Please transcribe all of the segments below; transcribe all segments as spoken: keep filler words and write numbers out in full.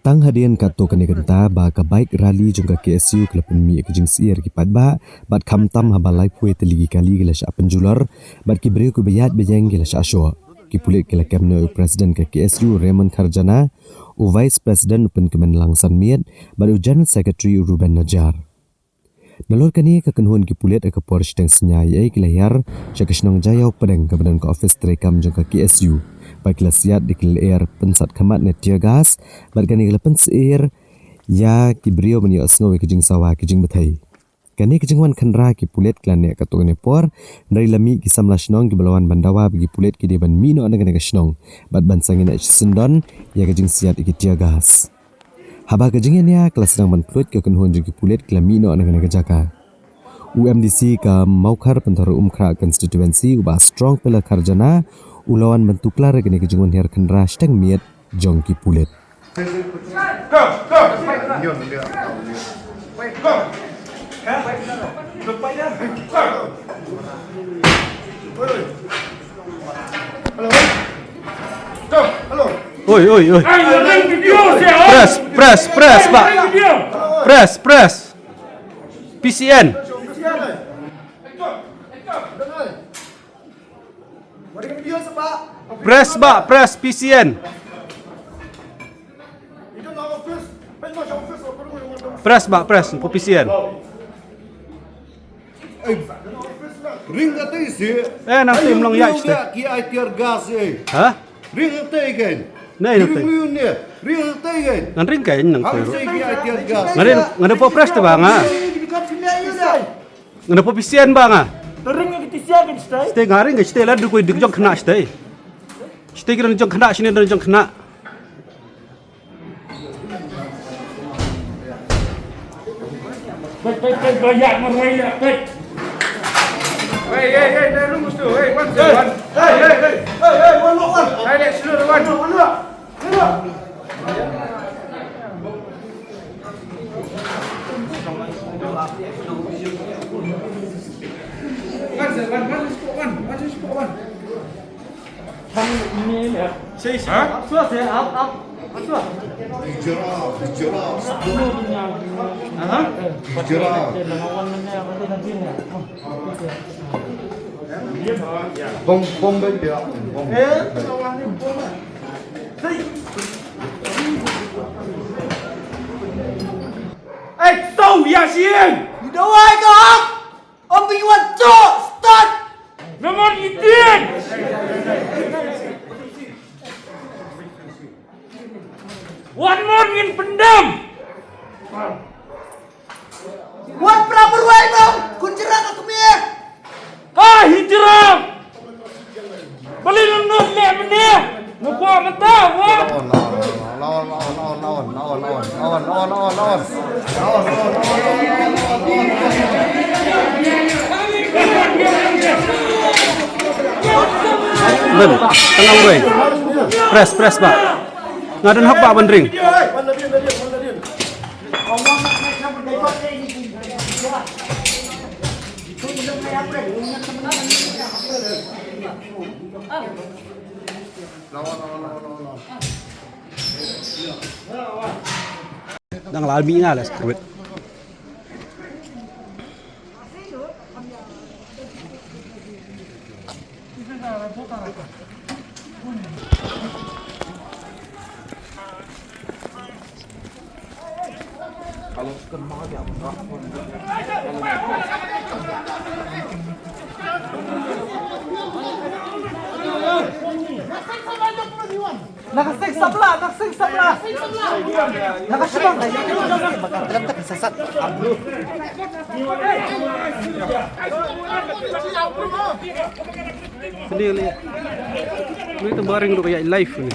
Tang hadien katto katne kynta ba ka bike rally jong ka K S U ka la pynmih ïa ka jingsyier ki paidbah, bad khamtam haba laiphew tylli ki kali ki la shah pynjulor, bad ki briew kiba ïaid ba ïeng ki la shah shoh. Ki pulit ki la kem noh ïa u President ka K S U Raymond Kharjana, u Vice President u Pynkmen Langsan Miet, bad u General Secretary u Ruben Najar. Nalor kane ka kynhun ki pulit ha ka por shiteng synñia ïa ki la hiar sha ka shnong Jaiaw Pdeng kaba don ka ophis treikam jong ka K S U. Bad ki la siat da ki lyer pynsat khmat ne tear gas, bad kane ka la pynsyier ïa ki briew ban ïohsngew ïa ka jingsawa ki jingbthei. Kane ka jingwan khynra ki pulit ki la neh katto katne por, hynrei la mih ki samla shnong kiba la wan ban dawa ba ki pulit ki dei ban mih noh na kane ka shnong, bad ban sangeh noh shisyndon ïa ka jingsiat ïa ki tear gas. Haba ka jingïania ka la sdang ban khluid, ka kynhun jong ki pulit ki la mih noh na kane ka jaka. U M D C ka Mawkhar Pynthorumkhrah Constituency, u Bah Strong Pillar Kharjana, u la wan ban tuklar ïa kane ka jingwan hiar khynra shiteng miet jong ki pulit. Oi, oi, oi. Press, press, press, bah. Press, press. P C N. Press, bah, press, P C N. Press, bah, press, ko P C N. Ring kata isi. Eh, nang tim long ya iste. Ki ai tear gas eh. Ha? Ring kata ikan. Nei, nang tim. Ring kata ikan. Nang ring kain nang tim. Ki ai tear gas. Ngan ring, ngan ring po press te ba nga. Ngan ring po P C N ba nga. Te ring ki P C N ki iste. Iste nga ring ki iste la du koi dik jong kena iste. Iste ki ring jong kena sini ring jong kena. Peit, peit, peit, ba ïa marwei ïa, peit. Hey, hey, hey, no room to, hey, one, hey, one. Hey, hey, hey, hey, hey, one, one, one. Hey, let's do the one. One, one, one. One, sir, one, one, just put one, one, just put one. Bom, bom, bom, bom. Hey, so, ya, sien. You know why, dog? Ym bym wan jooh, stad! Namar i dien! Wan mon ngin pyndem! Wan pra marwei mo, khun jrang ka kmie! Ha, hi jrang! Balei la nud leh mynne? Nga kwah mynta, wan! Lem, tang marwei. Press, press, bah. Nga don hok, bah, ban ring. Dang la mih na la screw it. Nakasing sabla, nakasing sabla. Nakasing sabla. Pwede ulit. Ito ba ring ruh kaya live ni.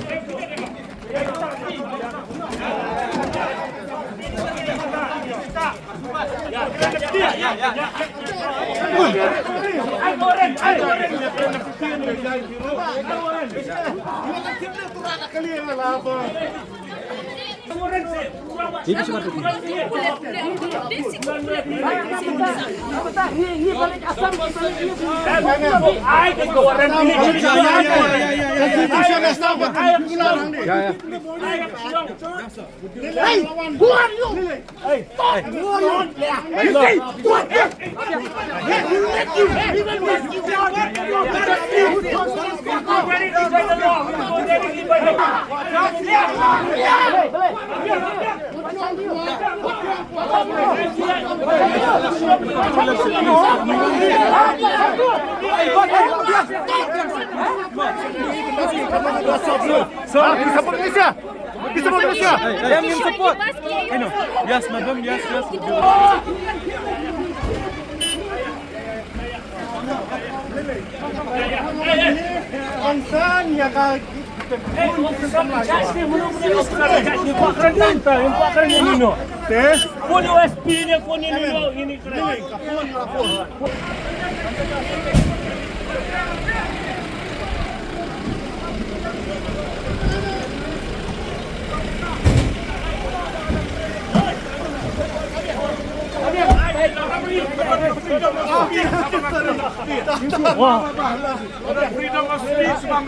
Hey, who are you? Hey, hey. Who are you? You see? What? He will make you. He will make you. Sir, please support Malaysia. Please support Malaysia. Hey, hey, I'm in support. I know. Yes, madam. Yes, yes. Concern ïa ka. Te? Phone U S P ne, phone ini, ini. Freedom of speech, bang.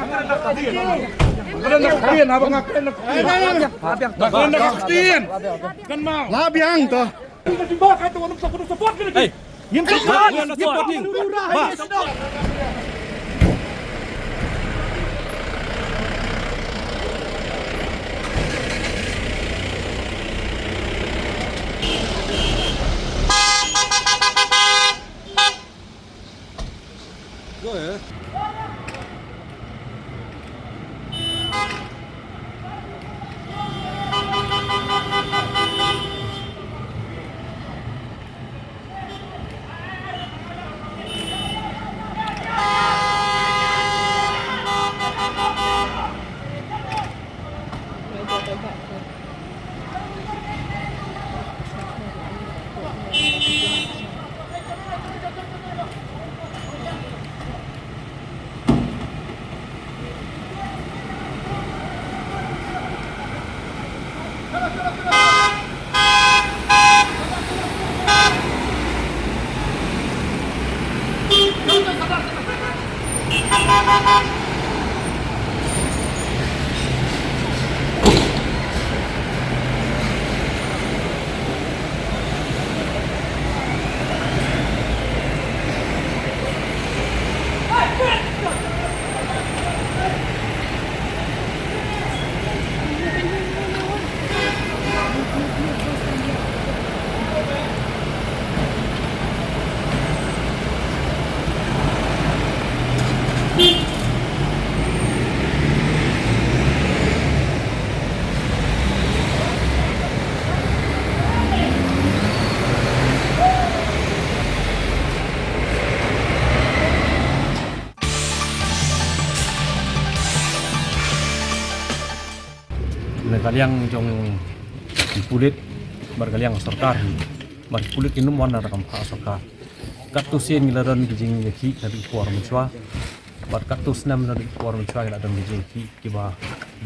Kan mau. Labiang to. Hey. Ngim support, ngim support. Bas. Na ka liang jong ki pulit, bad ka liang sorkar, bad ki pulit ki nym wan na ka bynta sorkar. Katto sien ngi la don ki jingïakhih na ki por mynshuwa, bad katto snem na ki por mynshuwa ngi la don ki jingïakhih kiba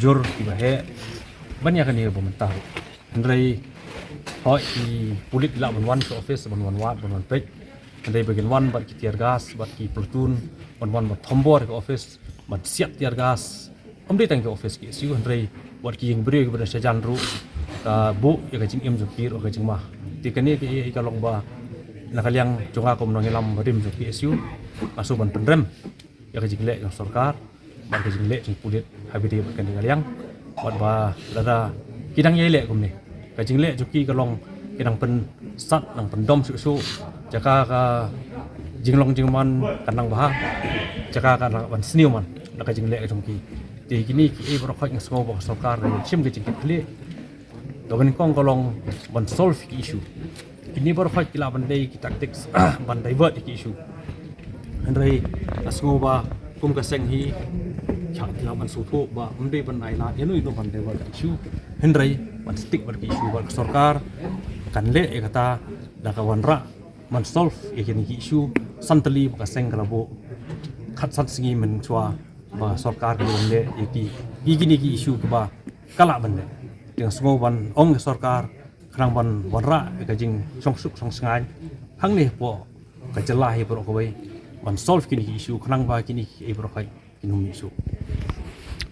jur, kiba heh ban ïa kane ba mynta. Hynrei hooid, ki pulit ki lah ban wan sha office, ban wan wad, ban wan peit. Hynrei ba kin wan bad ki tear gas, bad ki platoon, ban wan ban thombor ka office, ban siat tear gas. Ym dei tang ka office K S U, hynrei wat ki ïing briew kiba don shajan ruh, ka buh ïa ka jingim jong ki ruh ka jingma. Te kane ka, ïa ka long ba na ka liang jong nga kum u nongïalam barim jong K S U, nga shu ban pynrem ïa ka jingleh jong sorkar bad ka jingleh jong pulit ha bynta bad kane ka liang. Bad ba lada ki dang ïai leh kumne, ka jingleh jong ki ka long ki dang pynsat, dang pyndom shuh shuh. Jaka ka jinglong jingman kan nang bha, jaka ka lah ban sniew man da ka jingleh jong ki. Te kine kiei baroh khoit nga sngew ba ka sorkar ka shim ka jingkitkhlieh. Ka banyngkong ka long ban solve ki issue. Kine baroh khoit ki lah ban dei ki tactics ban divert ki issue. Hynrei nga sngew ba kum ka seng hi, ki lah ban sngewthuh ba ym dei ban ailad ïano ïano ban divert ki issue. Hynrei ban stick bad ki issue, bad ka sorkar kan leh ïa kata da ka wanrah ban solve ïa kine ki issue. San tylli ba ka seng ka la buh khatsan sngi mynshuwa ba sorkar ka la leh ïa ki, ïa kine ki issue kiba ka lah ban leh. Te nga sngew ban ong ka sorkar khnang ban wanrah ka jingshong suk shong sngaiñ hangne hapoh ka jylla hi baroh kawei, ban solve kine ki issue khnang ba kine ki baroh kawei kin ym mih shuh.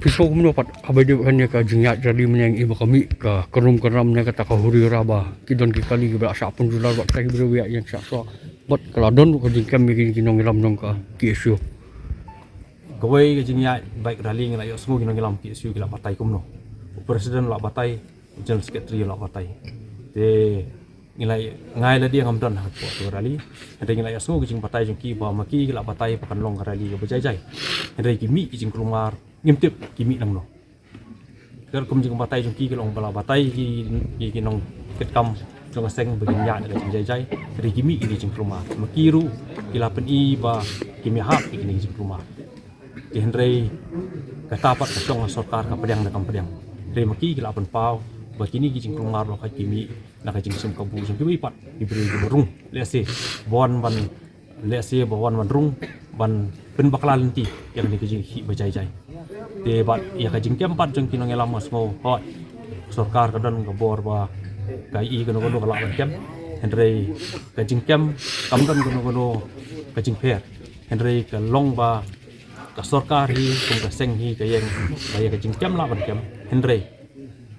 Phi sngew kumno pat haba ïadei bad kane ka jingïaid rally mynne, ïa ba ka mih ka kynrum kynram ne kata ka huri hura ba ki don ki kali kiba la shah pynjulor bad ki briew ïa ïeng shah shuwa, bad ka la don ruh ka jingkem ïa ki nongïalam jong ka K S U? Kawei ka jingïaid bike rally ngi la ïohsngew ki nongïalam K S U ki la batai kumno. U president la batai, u general secretary la batai. Te ngi la, nga lade ngam don ha ka rally. Hynrei ngi la ïohsngew ka jingbatai jong ki ba ma ki ki la batai ba kan long ka rally kaba jai jai. Hynrei ki mih ki jingkulmar, ngim tip ki mih nangno. Ka rukom jingbatai jong ki ki long ba la batai ki, ki, ki nongkitkam jong ka seng ba kin ïaid da ka jingjai jai. Hynrei ki mih ki jingkulmar. Ma ki ruh ki la pyni ba kim ïahap ïa kine ki jingkulmar. Te hynrei kata pat ka shong ka sorkar ka pdiang da kam pdiang. Hynrei ma ki ki la pynpaw ba kine ki jingkulmar ba ki mih na ka jingsngewkabu jong kiwei pat ki briew kiba rung. Lehse ba wan ban, lehse ba wan ban rung ban pynbakla lynti ïa kane ka jingkhih ba jai jai. Te bad ïa ka jingkem pat jong ki nongïalam nga sngew, hooid, sorkar ka don ka bor ba ka ïohi kano kano ka lah ban kem. Hynrei ka jingkem kam don kano kano ka jingpher. Hynrei ka long ba ka sorkar hi kum ka seng hi ka ïeng ba ïa ka jingkem lah ban kem. Hynrei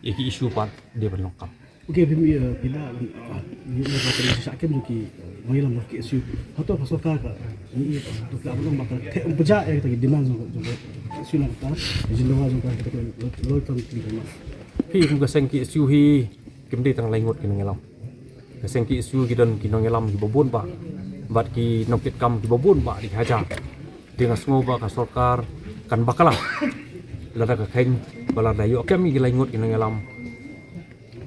ïa ki issue pat dei ban long kam. Okay, phim, eh, phi la, eh, ïa ka jingshah kem jong ki, eh, nongïalam jong ka K S U. Hato ka sorkar ka, eh, ïa ka, to phi la ban ong ba ka theh ym pynjah ïa kita ki demand jong, jong ka K S U na kata, jingdawa jong ka, kita ki loi, loi tang ki demand. Phi kum ka seng K S U hi, kim dei tang lai ngut ki nongïalam. Ka seng K S U ki don ki nongïalam kiba bun bah, bad ki nongkitkam kiba bun bah, ki hajar. Te nga sngew ba ka sorkar kan bakla lada ka kheiñ ba lada ïoh kem ïa ki lai ngut ki nongïalam,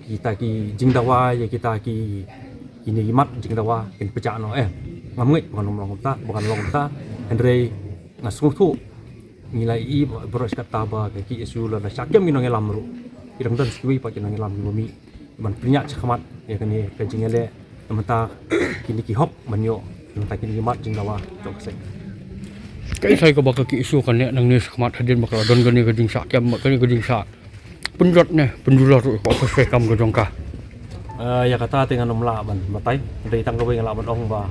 kita ki jingdawa ïa kita ki, kine ki mat jingdawa kin pynjah noh, eh. Ngam ngeit ba kan long kumta, ba kan long kumta. Hynrei nga sngewthuh, ngi la ïohi baroh shi katta ba ka K S U lada shah kem ki nongïalam ruh, ki dang don sa kiwei pat ki nongïalam kiba mih ban pynïaid shakhmat ïa kane ka jingïaleh. Namar kine ki hok ban ïoh, namar kine ki mat jingdawa jong ka seng. Kaei kaba ka K S U kan leh nangne shakhmat hadien ba ka la don kane ka jingshah kem, kane ka jingshah pynjot ne pynjulor ruh ka office kam ka jong ka? Eh, ïa kata te ngan ym lah ban batai. Hynrei tang kawei nga lah ban ong ba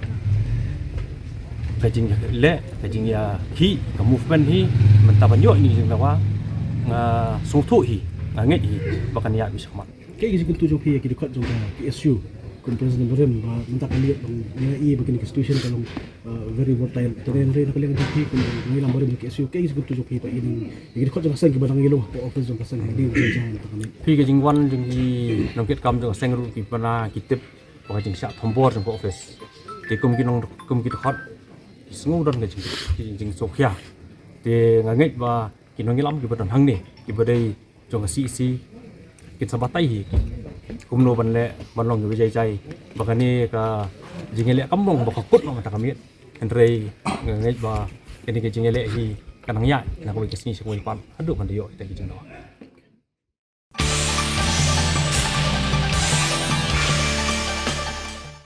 ka jingleh, ka jingïakhih, ka movement hi, mynta ban ïoh ïa kane ka jingdawa, nga sngewthuh hi, nga ngeit hi ba kan ïaid beit shakhmat. Kaei ka jingkyntu jong phi ïa ki dkhot jong ka K S U kum president barim ba mynta ka liang ba ngi la ïohi ba kane ka situation ka long, uh, very volatile. Te hynrei na ka liang jong phi kum nongïalam barim jong ka K S U, kaei ka jingkyntu jong phi ba ïa ki dkhot jong ka seng kiba dang ïalong ha office jong ka seng ha ïing jong ka seng mynta ka miet? Phi, ka jingwan jong ki nongkitkam jong ka seng ruh ki pynbna ki tip ba ka jingshah thombor jong ka office. Te kum ki nong, kum ki dkhot ki sngew don ka jing, ki jingsngewkhia. Te nga ngeit ba ki nongïalam kiba don hangne kiba dei jong ka C E C kin sa batai hi kumno ban leh ban long kiba jai jai, ba kane ka jingïaleh kam long ba ka kut noh mynta ka miet. Hynrei nga ngeit ba kane ka jingïaleh hi kan nang ïaid na kawei ka sngi sha kawei pat haduh ban da ïoh ïa kita ki jingdawa.